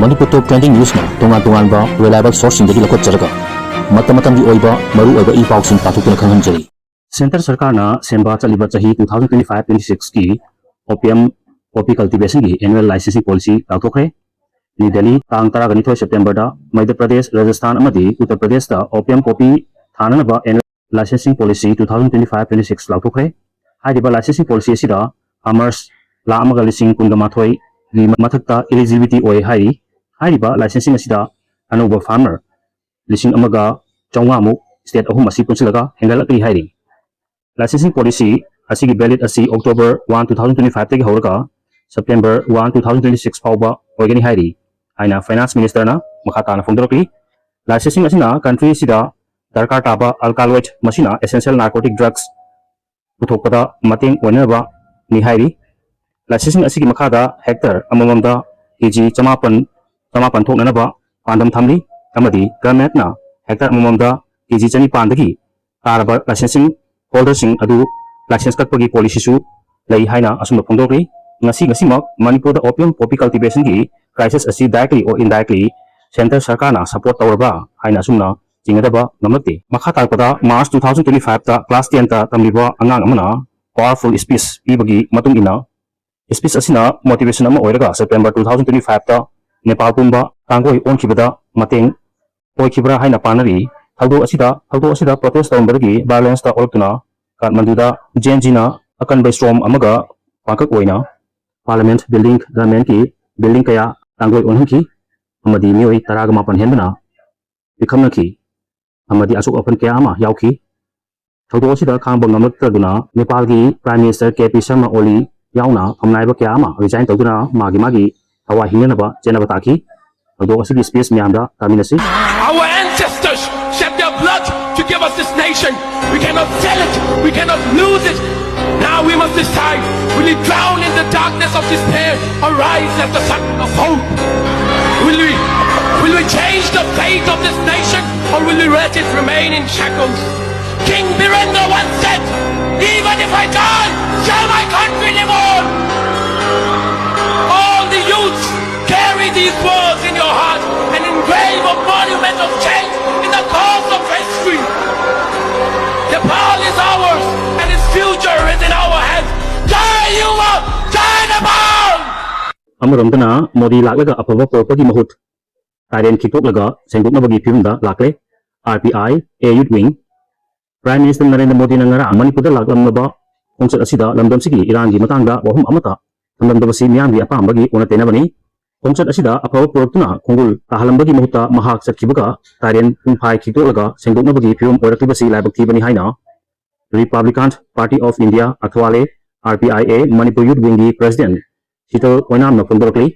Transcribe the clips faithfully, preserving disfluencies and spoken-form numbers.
ꯃꯅꯤꯄꯨꯔ ꯇꯣꯞ trending ꯅ꯭ꯌꯨꯁꯅ ꯇꯣꯉꯥꯟ ꯇꯣꯉꯥꯟꯕ reliable ꯁꯣꯔꯁꯁꯤꯡꯗꯒꯤ ꯂꯧꯈꯠꯆꯔꯒ ꯃꯇꯝ ꯃꯇꯝꯒꯤ ꯑꯣꯏꯕ ꯃꯔꯨ ꯑꯣꯏꯕ ꯏ ꯄꯥꯎꯁꯤꯡ ꯄꯥꯊꯣꯛꯇꯨꯅ ꯈꯪꯍꯟꯖꯔꯤ꯫ ꯁꯦꯟꯇꯔ ꯁꯔꯀꯥꯔꯅ ꯁꯦꯝꯕ ꯆꯠꯂꯤꯕ ꯆꯍꯤ two thousand twenty five twenty six ꯀꯤ opium poppy cultivation ꯒꯤ annual licensing policy ꯂꯥꯎꯊꯣꯛꯈ꯭ꯔꯦ꯫ ꯅ꯭ꯌꯨ ꯗꯦꯜꯂꯤ, ꯇꯥꯡ ꯇꯔꯥꯒ ꯅꯤꯊꯣꯏ ꯁꯦꯞꯇꯦꯝꯕꯔꯗ ꯃꯙ꯭ꯌ ꯄ꯭ꯔꯗꯦꯁ, ꯔꯥꯖꯁꯊꯥꯟ ꯑꯃꯗꯤ ꯎꯠꯇꯔ ꯄ꯭ꯔꯗꯦꯁꯇ opium poppy ꯊꯥꯅꯅꯕ annual licensing policy two thousand twenty five twenty six ꯂꯥꯎꯊꯣꯛꯈ꯭ꯔꯦ꯫ ꯍꯥꯏꯔꯤꯕ licensing policy ꯑꯁꯤꯗ farmers ꯂꯥꯈ ꯑꯃꯒ ꯂꯤꯁꯤꯡ ꯀꯨꯟꯒ ꯃꯥꯊꯣꯏꯒꯤ ꯃꯊꯛꯇ eligibility ꯑꯣꯏ ꯍꯥꯏꯔꯤ꯫ ꯍꯥꯏꯔꯤꯕ licensing ꯑꯁꯤꯗ ꯑꯅꯧꯕ farmer ꯂꯤꯁꯤꯡ ꯑꯃꯒ ꯆꯥꯝꯃꯉꯥꯃꯨꯛ state ꯑꯍꯨꯝ ꯑꯁꯤ ꯄꯨꯟꯁꯤꯜꯂꯒ ꯍꯦꯟꯒꯠꯂꯛꯂꯤ ꯍꯥꯏꯔꯤ꯫ Licensing policy ꯑꯁꯤꯒꯤ valid ꯑꯁꯤ October one, two thousand twenty five ꯇꯒꯤ ꯍꯧꯔꯒ September one, two thousand twenty six ꯐꯥꯎꯕ ꯑꯣꯏꯒꯅꯤ ꯍꯥꯏꯔꯤ ꯍꯥꯏꯅ Finance Minister ꯅ ꯃꯈꯥ ꯇꯥꯅ ꯐꯣꯡꯗꯣꯔꯛꯂꯤ꯫ Licensing ꯑꯁꯤꯅ country ꯑꯁꯤꯗ ꯗꯔꯀꯥꯔ ꯇꯥꯕ alkaloid, ꯃꯁꯤꯅ essential narcotic drugs ꯄꯨꯊꯣꯛꯄꯗ ꯃꯇꯦꯡ ꯑꯣꯏꯅꯅꯕꯅꯤ ꯍꯥꯏꯔꯤ꯫ Licensing ꯑꯁꯤꯒꯤ ꯃꯈꯥꯗ hectare ꯑꯃꯃꯝꯗ ꯀꯦ ꯖꯤ ꯆꯃꯥꯄꯟ, ꯆꯃꯥꯄꯟ ꯊꯣꯛꯅꯅꯕ ꯄꯥꯟꯗꯝ ꯊꯝꯂꯤ ꯑꯃꯗꯤ government ꯅ hectare ꯑꯃꯃꯝꯗ ꯀꯦ ꯖꯤ ꯆꯅꯤꯄꯥꯟꯗꯒꯤ ꯇꯥꯔꯕ licensing holder ꯁꯤꯡ ꯑꯗꯨ license ꯀꯛꯄꯒꯤ policy ꯁꯨ ꯂꯩ ꯍꯥꯏꯅ ꯑꯁꯨꯝꯅ ꯐꯣꯡꯗꯣꯛꯂꯤ꯫ ꯉꯁꯤ ꯉꯁꯤꯃꯛ ꯃꯅꯤꯄꯨꯔꯗ opium poppy cultivation ꯒꯤ crisis ꯑꯁꯤ directly or indirectly centre ꯁꯔꯀꯥꯔꯅ support ꯇꯧꯔꯕ꯭ꯔꯥ ꯍꯥꯏꯅ ꯑꯁꯨꯝꯅ ꯆꯤꯡꯅꯗꯕ ꯉꯝꯂꯛꯇꯦ꯫ ꯃꯈꯥ ꯇꯥꯔꯛꯄꯗ March two thousand twenty five ꯇ class ten ꯇ ꯇꯝꯂꯤꯕ ꯑꯉꯥꯡ ꯑꯃꯅ powerful speech ꯄꯤꯕꯒꯤ ꯃꯇꯨꯡ ꯏꯟꯅ, speech ꯑꯁꯤꯅ motivation ꯑꯃ ꯑꯣꯏꯔꯒ September two thousand twenty five ꯇ ꯅꯦꯄꯥꯜ ꯄꯨꯝꯕ ꯇꯥꯡꯒꯣꯏ ꯑꯣꯟꯈꯤꯕꯗ ꯃꯇꯦꯡ ꯑꯣꯏꯈꯤꯕ꯭ꯔꯥ ꯍꯥꯏꯅ ꯄꯥꯅꯔꯤ꯫ ꯊꯧꯗꯣꯛ ꯑꯁꯤꯗ, ꯊꯧꯗꯣꯛ ꯑꯁꯤꯗ protest ꯇꯧꯔꯝꯕꯗꯒꯤ violence ꯇ ꯑꯣꯜꯂꯛꯇꯨꯅ ꯀꯥꯊꯃꯟꯗꯨꯗ Gen Z ꯅ ꯑꯀꯟꯕ storm ꯑꯃꯒ ꯄꯥꯡꯀꯛ ꯑꯣꯏꯅ parliament building, government ꯀꯤ building ꯀꯌꯥ ꯇꯥꯡꯒꯣꯏ ꯑꯣꯟꯍꯟꯈꯤ ꯑꯃꯗꯤ ꯃꯤꯑꯣꯏ ꯇꯔꯥꯒ ꯃꯥꯄꯟ ꯍꯦꯟꯕꯅ ꯄꯤꯛꯈꯝꯅꯈꯤ ꯑꯃꯗꯤ ꯑꯁꯣꯛ ꯑꯄꯟ ꯀꯌꯥ ꯑꯃ ꯌꯥꯎꯈꯤ꯫ ꯊꯧꯗꯣꯛ ꯑꯁꯤꯗ ꯈꯥꯡꯕ ꯉꯝꯂꯛꯇꯗꯨꯅ ꯅꯦꯄꯥꯜꯒꯤ Prime Minister K P Sharma Oli ꯌꯥꯎꯅ ꯐꯝꯅꯥꯏꯕ ꯀꯌꯥ ꯑꯃ resign ꯇꯧꯗꯨꯅ ꯃꯥꯒꯤ ꯃꯥꯒꯤ ꯊꯋꯥꯏ ꯍꯤꯡꯅꯅꯕ ꯆꯦꯟꯅꯕ ꯇꯥꯈꯤ꯫ ꯊꯧꯗꯣꯛ ꯑꯁꯤꯒꯤ speech ꯃꯌꯥꯝꯗ ꯇꯥꯃꯤꯟꯅꯁꯤ꯫ Our ancestors shed their blood to give us this nation. We cannot sell it. We cannot lose it. Now we must decide. Will we drown in the darkness of despair or rise as the sun of hope? Will we, will we change the fate of this nation, or will we let it remain in shackles? King Birendra once said, "Even if I die, shall my country live on?" All the youths carry Write these words in your heart and engrave a monument of change in the course of history. Nepal is ours and its future is in our hands. Jai Yuva, Jai Nepal! ꯑꯃꯔꯣꯝꯗꯅ Modi ꯂꯥꯛꯂꯒ ꯑꯐꯕ ꯄꯨꯔꯛꯄꯒꯤ ꯃꯍꯨꯠ ꯇꯥꯏꯔꯦꯟ ꯈꯤꯛꯇꯣꯛꯂꯒ ꯁꯦꯡꯗꯣꯛꯅꯕꯒꯤ ꯐꯤꯕꯝꯗ ꯂꯥꯛꯂꯦ꯫ RPIA Youth Wing꯫ Prime Minister Narendra ꯃꯣꯗꯤꯅ ꯉꯔꯥꯡ ꯃꯅꯤꯄꯨꯔꯗ ꯂꯥꯛꯂꯝꯂꯕ ꯈꯣꯡꯆꯠ ꯑꯁꯤꯗ ꯂꯝꯗꯝꯁꯤꯒꯤ ꯏꯔꯥꯡꯒꯤ ꯃꯇꯥꯡꯗ ꯋꯥꯐꯝ ꯑꯃꯠꯇ ꯊꯝꯂꯝꯗꯕꯁꯤ ꯃꯤꯌꯥꯝꯒꯤ ꯑꯄꯥꯝꯕꯒꯤ ꯑꯣꯟꯅ ꯇꯩꯅꯕꯅꯤ꯫ ꯈꯣꯡꯆꯠ ꯑꯁꯤꯗ ꯑꯐꯕ ꯄꯨꯔꯛꯇꯨꯅ ꯈꯣꯡꯒꯨꯜ ꯇꯥꯍꯜꯂꯝꯕꯒꯤ ꯃꯍꯨꯠꯇ ꯃꯍꯥꯛ ꯆꯠꯈꯤꯕꯒ ꯇꯥꯏꯔꯦꯟ ꯄꯨꯡꯐꯥꯏ ꯈꯤꯛꯇꯣꯛꯂꯒ ꯁꯦꯡꯗꯣꯛꯅꯕꯒꯤ ꯐꯤꯕꯝ ꯑꯣꯏꯔꯛꯂꯤꯕꯁꯤ ꯂꯥꯏꯕꯛ ꯊꯤꯕꯅꯤ ꯍꯥꯏꯅ Republican Party of India ꯑꯊꯋꯥꯂꯦ, RPIA Manipur Youth Wingꯒꯤ President Sheetal ꯑꯣꯏꯅꯥꯝꯅ ꯐꯣꯡꯗꯣꯔꯛꯂꯤ꯫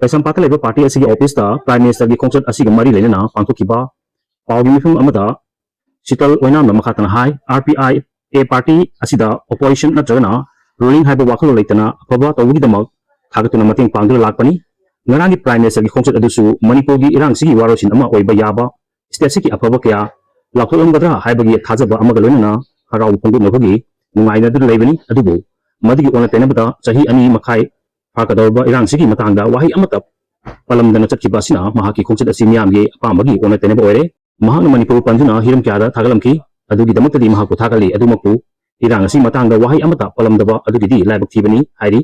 ꯀꯩꯁꯥꯝꯄꯥꯠꯇ ꯂꯩꯕ ꯄꯥꯔꯇꯤ ꯑꯁꯤꯒꯤ ꯑꯣꯐꯤꯁꯇ Prime Ministerꯒꯤ ꯈꯣꯡꯆꯠ ꯑꯁꯤꯒ ꯃꯔꯤ ꯂꯩꯅꯅ ꯄꯥꯡꯊꯣꯛꯈꯤꯕ ꯄꯥꯎꯒꯤ ꯃꯤꯐꯝ ꯑꯃꯗ ꯁꯤꯇꯜ ꯑꯣꯏꯅꯥꯝꯅ ꯃꯈꯥ ꯇꯥꯅ ꯍꯥꯏ, RPIA ꯄꯥꯔꯇꯤ ꯑꯁꯤꯗ opposition ꯅꯠꯇ꯭ꯔꯒꯅ ruling ꯍꯥꯏꯕ ꯋꯥꯈꯜꯂꯣꯟ ꯂꯩꯇꯅ ꯑꯐꯕ ꯇꯧꯕꯒꯤꯗꯃꯛ ꯊꯥꯒꯠꯇꯨꯅ ꯃꯇꯦꯡ ꯄꯥꯡꯗꯨꯅ ꯂꯥꯛꯄꯅꯤ꯫ ꯉꯔꯥꯡꯒꯤ Prime Ministerꯒꯤ ꯈꯣꯡꯆꯠ ꯑꯗꯨꯁꯨ ꯃꯅꯤꯄꯨꯔꯒꯤ ꯏꯔꯥꯡꯁꯤꯒꯤ ꯋꯥꯔꯣꯏꯁꯤꯟ ꯑꯃ ꯑꯣꯏꯕ ꯌꯥꯕ, state ꯑꯁꯤꯒꯤ ꯑꯐꯕ ꯀꯌꯥ ꯂꯥꯎꯊꯣꯛꯂꯝꯒꯗ꯭ꯔꯥ ꯍꯥꯏꯕꯒꯤ ꯊꯥꯖꯕ ꯑꯃꯒ ꯂꯣꯏꯅꯅ ꯍꯔꯥꯎꯕ ꯐꯣꯡꯗꯣꯛꯅꯕꯒꯤ ꯅꯨꯡꯉꯥꯏꯅꯗꯨꯅ ꯂꯩꯕꯅꯤ꯫ ꯑꯗꯨꯕꯨ ꯃꯗꯨꯒꯤ ꯑꯣꯟꯅ ꯇꯩꯅꯕꯗ ꯆꯍꯤ ꯑꯅꯤ ꯃꯈꯥꯏ ꯐꯥꯔꯛꯀꯗꯧꯔꯕ ꯏꯔꯥꯡꯁꯤꯒꯤ ꯃꯇꯥꯡꯗ ꯋꯥꯍꯩ ꯑꯃꯠꯇ ꯄꯜꯂꯝꯗꯅ ꯆꯠꯈꯤꯕ ꯑꯁꯤꯅ ꯃꯍꯥꯛꯀꯤ ꯈꯣꯡꯆꯠ ꯑꯁꯤ ꯃꯤꯌꯥꯝꯒꯤ ꯑꯄꯥꯝꯕꯒꯤ ꯑꯣꯟꯅ ꯇꯩꯅꯕ ꯑꯣꯏꯔꯦ꯫ ꯃꯍꯥꯛꯅ ꯃꯅꯤꯄꯨꯔ ꯄꯟꯗꯨꯅ ꯍꯤꯔꯝ ꯀꯌꯥꯗ ꯊꯥꯒꯠꯂꯝꯈꯤ꯫ ꯑꯗꯨꯒꯤꯗꯃꯛꯇꯗꯤ ꯃꯍꯥꯛꯄꯨ ꯊꯥꯒꯠꯂꯤ꯫ ꯑꯗꯨꯃꯛꯄꯨ ꯏꯔꯥꯡ ꯑꯁꯤ ꯃꯇꯥꯡꯗ ꯋꯥꯍꯩ ꯑꯃꯠꯇ ꯄꯜꯂꯝꯗꯕ ꯑꯗꯨꯒꯤꯗꯤ ꯂꯥꯏꯕꯛ ꯊꯤꯕꯅꯤ ꯍꯥꯏꯔꯤ꯫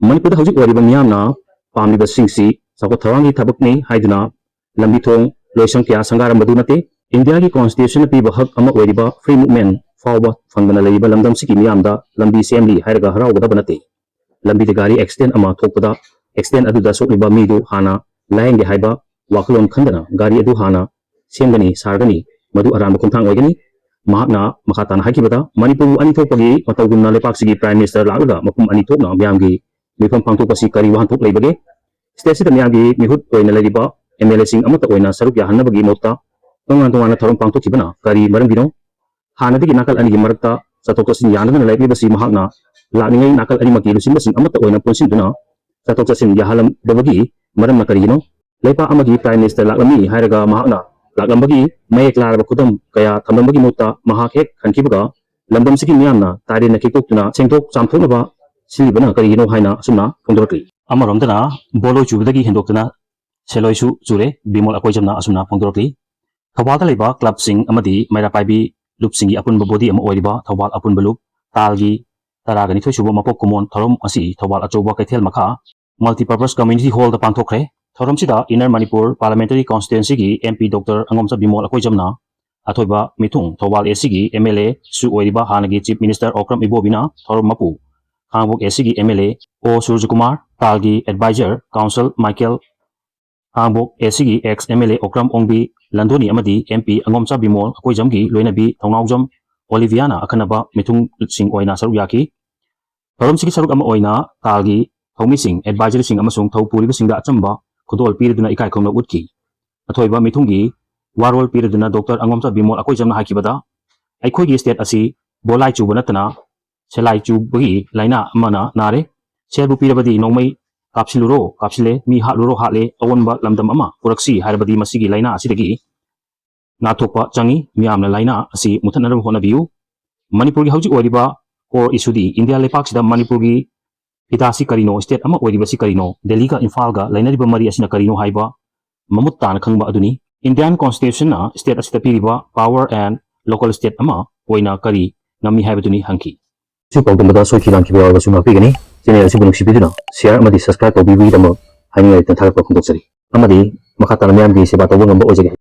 ꯃꯅꯤꯄꯨꯔꯗ ꯍꯧꯖꯤꯛ ꯑꯣꯏꯔꯤꯕ ꯃꯤꯌꯥꯝꯅ ꯄꯥꯝꯂꯤꯕꯁꯤꯡꯁꯤ ꯆꯥꯎꯈꯠ ꯊꯧꯔꯥꯡꯒꯤ ꯊꯕꯛꯅꯤ ꯍꯥꯏꯗꯨꯅ ꯂꯝꯕꯤ ꯊꯣꯡ ꯂꯣꯏꯁꯪ ꯀꯌꯥ ꯁꯪꯒꯥꯔꯝꯕꯗꯨ ꯅꯠꯇꯦ꯫ ꯏꯟꯗꯤꯌꯥꯒꯤ constitutionꯅ ꯄꯤꯕ ꯍꯛ ꯑꯃ ꯑꯣꯏꯔꯤꯕ free movement ꯐꯥꯎꯕ ꯐꯪꯗꯅ ꯂꯩꯔꯤꯕ ꯂꯝꯗꯝꯁꯤꯒꯤ ꯃꯤꯌꯥꯝꯗ ꯂꯝꯕꯤ ꯁꯦꯝꯂꯤ ꯍꯥꯏꯔꯒ ꯍꯔꯥꯎꯒꯗꯕ ꯅꯠꯇꯦ꯫ ꯂꯝꯕꯤꯗ ꯒꯥꯔꯤ accident ꯑꯃ ꯊꯣꯛꯄꯗ accident ꯑꯗꯨꯗ ꯁꯣꯛꯂꯤꯕ ꯃꯤꯗꯨ ꯍꯥꯟꯅ ꯂꯥꯌꯦꯡꯒꯦ ꯍꯥꯏꯕ ꯋꯥꯈꯜꯂꯣꯟ ꯈꯟꯗꯅ ꯒꯥꯔꯤ ꯑꯗꯨ ꯍꯥꯟꯅ ꯁꯦꯝꯒꯅꯤ, ꯁꯥꯔꯒꯅꯤ, ꯃꯗꯨ ꯑꯔꯥꯟꯕ ꯈꯣꯡꯊꯥꯡ ꯑꯣꯏꯒꯅꯤ꯫ ꯃꯍꯥꯛꯅ ꯃꯈꯥ ꯇꯥꯅ ꯍꯥꯏꯈꯤꯕꯗ, ꯃꯅꯤꯄꯨꯔꯕꯨ ꯑꯅꯤ ꯊꯣꯛꯄꯒꯤ ꯃꯇꯧꯒꯨꯝꯅ ꯂꯩꯄꯥꯛꯁꯤꯒꯤ Prime Minister ꯂꯥꯛꯂꯒ ꯃꯐꯝ ꯑꯅꯤ ꯊꯣꯛꯅ ꯃꯤꯌꯥꯝꯒꯤ ꯃꯤꯐꯝ ꯄꯥꯡꯊꯣꯛꯄꯁꯤ ꯀꯔꯤ ꯋꯥꯍꯟꯊꯣꯛ ꯂꯩꯕꯒꯦ? Stateꯁꯤꯗ ꯃꯤꯌꯥꯝꯒꯤ ꯃꯤꯍꯨꯠ ꯑꯣꯏꯅ ꯂꯩꯔꯤꯕ MLAꯁꯤꯡ ꯑꯃꯠꯇ ꯑꯣꯏꯅ ꯁꯔꯨꯛ ꯌꯥꯍꯟꯅꯕꯒꯤ ꯃꯍꯨꯠꯇ ꯇꯣꯉꯥꯟ ꯇꯣꯉꯥꯟꯅ ꯊꯧꯔꯝ ꯄꯥꯡꯊꯣꯛꯈꯤꯕꯅ ꯀꯔꯤ ꯃꯔꯝꯒꯤꯅꯣ? ꯍꯥꯟꯅꯗꯒꯤ ꯅꯥꯀꯜ ꯑꯅꯤꯒꯤ ꯃꯔꯛꯇ ꯆꯠꯊꯣꯛ ꯆꯠꯁꯤꯟ ꯌꯥꯅꯗꯅ ꯂꯩꯔꯛꯂꯤꯕꯁꯤ ꯃꯍꯥꯛꯅ ꯂꯥꯛꯂꯤꯉꯩ ꯅꯥꯀꯜ ꯑꯅꯤꯃꯛꯀꯤ ꯂꯨꯆꯤꯡꯕꯁꯤꯡ ꯑꯃꯠꯇ ꯑꯣꯏꯅ ꯄꯨꯟꯁꯤꯟꯗꯨꯅ ꯆꯠꯊꯣꯛ ꯆꯠꯁꯤꯟ ꯌꯥꯍꯜꯂꯝꯗꯕꯒꯤ ꯃꯔꯝꯅ ꯀꯔꯤꯒꯤꯅꯣ? ꯂꯩꯄꯥꯛ ꯑꯃꯒꯤ Prime Minister ꯂꯥꯛꯂꯝꯃꯤ ꯍꯥꯏꯔꯒ ꯃꯍꯥꯛꯅ ꯂꯥꯛꯂꯝꯕꯒꯤ ꯃꯌꯦꯛ ꯂꯥꯔꯕ ꯈꯨꯗꯝ ꯀꯌꯥ ꯊꯝꯂꯝꯕꯒꯤ ꯃꯍꯨꯠꯇ ꯃꯍꯥꯛ ꯍꯦꯛ ꯍꯟꯈꯤꯕꯒ ꯂꯝꯗꯝꯁꯤꯒꯤ ꯃꯤꯌꯥꯝꯅ ꯇꯥꯏꯔꯦꯟꯅ ꯈꯤꯛꯇꯣꯛꯇꯨꯅ ꯁꯦꯡꯗꯣꯛ ꯆꯥꯝꯊꯣꯛꯅꯕ ꯁꯤꯜꯂꯤꯕꯅ ꯀꯔꯤꯒꯤꯅꯣ ꯍꯥꯏꯅ ꯑꯁꯨꯝꯅ ꯐꯣꯡꯗꯣꯔꯛꯂꯤ꯫ ꯑꯃꯔꯣꯝꯗꯅ ꯕꯣꯂꯣꯏ ꯆꯨꯕꯗꯒꯤ ꯍꯦꯟꯗꯣꯛꯇꯅ ꯁꯦꯜꯂꯣꯏꯁꯨ ꯆꯨꯔꯦ꯫ ꯕꯤꯃꯣꯜ ꯑꯀꯣꯏꯖꯝꯅ ꯑꯁꯨꯝꯅ ꯐꯣꯡꯗꯣꯔꯛꯂꯤ꯫ ꯊꯧꯕꯥꯜꯗ ꯂꯩꯕ ꯀ꯭ꯂꯕꯁꯤꯡ ꯑꯃꯗꯤ ꯃꯩꯔꯥ ꯄꯥꯏꯕꯤ ꯂꯨꯞꯁꯤꯡꯒꯤ ꯑꯄꯨꯟꯕ ꯕꯣꯗꯤ ꯑꯃ ꯑꯣꯏꯔꯤꯕ ꯊꯧꯕꯥꯜ ꯑꯄꯨꯟꯕ ꯂꯨꯞ ꯇꯥꯜꯒꯤ ꯇꯔꯥꯒ ꯅꯤꯊꯣꯏ ꯁꯨꯕ ꯃꯄꯣꯛ ꯀꯨꯝꯑꯣꯟ ꯊꯧꯔꯝ ꯑꯁꯤ ꯊꯧꯕꯥꯜ ꯑꯆꯧꯕ ꯀꯩꯊꯦꯜ ꯃꯈꯥ Multipurpose Community Hallꯗ ꯄꯥꯡꯊꯣꯛꯈ꯭ꯔꯦ꯫ ꯊꯧꯔꯝꯁꯤꯗ Inner Manipur Parliamentary Constituencyꯒꯤ MP Doctor ꯑꯉꯣꯝꯆꯥ Bimol ꯑꯀꯣꯏꯖꯝꯅ ꯑꯊꯣꯏꯕ ꯃꯤꯊꯨꯡ ꯊꯧꯕꯥꯜ ACꯒꯤ MLAꯁꯨ ꯑꯣꯏꯔꯤꯕ ꯍꯥꯟꯅꯒꯤ Chief Minister ꯑꯣꯀ꯭ꯔꯝ ꯏꯕꯣꯕꯤꯅ ꯊꯧꯔꯝ ꯃꯄꯨ ꯈꯥꯡꯉꯕꯣꯛ ACꯒꯤ MLA ꯑꯣ ꯁꯨꯔꯖꯀꯨꯃꯥꯔ, ꯇꯥꯜꯒꯤ advisor counsel Michael, ꯈꯥꯡꯉꯕꯣꯛ ACꯒꯤ ex MLA ꯑꯣꯀ꯭ꯔꯝ ꯑꯣꯡꯕꯤ ꯂꯟꯗꯣꯅꯤ ꯑꯃꯗꯤ MP ꯑꯉꯣꯝꯆꯥ ꯕꯤꯃꯣꯜ ꯑꯀꯣꯏꯖꯝꯒꯤ ꯂꯣꯏꯅꯕꯤ ꯊꯧꯅꯥꯎꯖꯝ ꯑꯣꯂꯤꯚꯤꯌꯥꯅ ꯑꯈꯟꯅꯕ ꯃꯤꯊꯨꯡꯁꯤꯡ ꯑꯣꯏꯅ ꯁꯔꯨꯛ ꯌꯥꯈꯤ꯫ ꯊꯧꯔꯝꯁꯤꯒꯤ ꯁꯔꯨꯛ ꯑꯃ ꯑꯣꯏꯅ ꯇꯥꯜꯒꯤ ꯊꯧꯃꯤꯁꯤꯡ, advisorꯁꯤꯡ ꯑꯃꯁꯨꯡ ꯊꯧ ꯄꯨꯔꯤꯕꯁꯤꯡꯗ ꯑꯆꯝꯕ ꯈꯨꯗꯣꯜ ꯄꯤꯔꯗꯨꯅ ꯏꯀꯥꯏ ꯈꯨꯝꯅꯕ ꯎꯠꯈꯤ꯫ ꯑꯊꯣꯏꯕ ꯃꯤꯊꯨꯡꯒꯤ ꯋꯥꯔꯣꯜ ꯄꯤꯔꯗꯨꯅ ꯗꯣꯛꯇꯔ ꯑꯉꯣꯝꯆꯥ ꯕꯤꯃꯣꯜ ꯑꯀꯣꯏꯖꯝꯅ ꯍꯥꯏꯈꯤꯕꯗ, ꯑꯩꯈꯣꯏꯒꯤ state ꯑꯁꯤ ꯕꯣꯂꯥꯏ ꯆꯨꯕ ꯅꯠꯇꯅ ꯁꯦꯂꯥꯏ ꯆꯨꯕꯒꯤ ꯂꯥꯏꯅꯥ ꯑꯃꯅ ꯅꯥꯔꯦ꯫ ꯁꯦꯜꯕꯨ ꯄꯤꯔꯕꯗꯤ ꯅꯣꯡꯃꯩ ꯀꯥꯞꯁꯤꯜꯂꯨꯔꯣ ꯀꯥꯞꯁꯤꯜꯂꯦ, ꯃꯤ ꯍꯥꯠꯂꯨꯔꯣ ꯍꯥꯠꯂꯦ, ꯑꯑꯣꯟꯕ ꯂꯝꯗꯝ ꯑꯃ ꯄꯨꯔꯛꯁꯤ ꯍꯥꯏꯔꯕꯗꯤ ꯃꯁꯤꯒꯤ ꯂꯥꯏꯅꯥ ꯑꯁꯤꯗꯒꯤ ꯉꯥꯛꯊꯣꯛꯄ ꯆꯪꯏ꯫ ꯃꯤꯌꯥꯝꯅ ꯂꯥꯏꯅꯥ ꯑꯁꯤ ꯃꯨꯊꯠꯅꯅꯕ ꯍꯣꯠꯅꯕꯤꯌꯨ꯫ ꯃꯅꯤꯄꯨꯔꯒꯤ ꯍꯧꯖꯤꯛ ꯑꯣꯏꯔꯤꯕ core issueꯗꯤ ꯏꯟꯗꯤꯌꯥ ꯂꯩꯄꯥꯛꯁꯤꯗ ꯃꯅꯤꯄꯨꯔꯒꯤ ꯐꯤꯗꯥꯁꯤ ꯀꯔꯤꯅꯣ, state ꯑꯃ ꯑꯣꯏꯔꯤꯕꯁꯤ ꯀꯔꯤꯅꯣ, ꯗꯦꯜꯂꯤꯒ ꯏꯝꯐꯥꯜꯒ ꯂꯩꯅꯔꯤꯕ ꯃꯔꯤ ꯑꯁꯤꯅ ꯀꯔꯤꯅꯣ ꯍꯥꯏꯕ ꯃꯃꯨꯠ ꯇꯥꯅ ꯈꯪꯕ ꯑꯗꯨꯅꯤ꯫ Indian Constitutionꯅ state ꯑꯁꯤꯗ ꯄꯤꯔꯤꯕ power and local state ꯑꯃ ꯑꯣꯏꯅ ꯀꯔꯤ ꯉꯝꯃꯤ ꯍꯥꯏꯕꯗꯨꯅꯤ ꯍꯪꯈꯤ꯫ ꯁꯤ ꯄꯥꯎꯗꯝꯕꯗ ꯁꯣꯏꯈꯤ ꯂꯥꯟꯈꯤꯕ ꯌꯥꯎꯔꯕꯁꯨ ꯉꯥꯛꯄꯤꯒꯅꯤ꯫ Channel ꯑꯁꯤꯕꯨ ꯅꯨꯡꯁꯤꯕꯤꯗꯨꯅ share ꯑꯃꯗꯤ subscribe ꯇꯧꯕꯤꯕꯒꯤꯗꯃꯛ ꯍꯥꯏꯅꯤꯡꯉꯥꯏ ꯂꯩꯇꯅ ꯊꯥꯒꯠꯄ ꯐꯣꯡꯗꯣꯛꯆꯔꯤ꯫ ꯑꯃꯗꯤ ꯃꯈꯥ ꯇꯥꯅ ꯃꯤꯌꯥꯝꯒꯤ ꯁꯦꯕꯥ ꯇꯧꯕ ꯉꯝꯕ ꯑꯣꯏꯖꯒꯦ꯫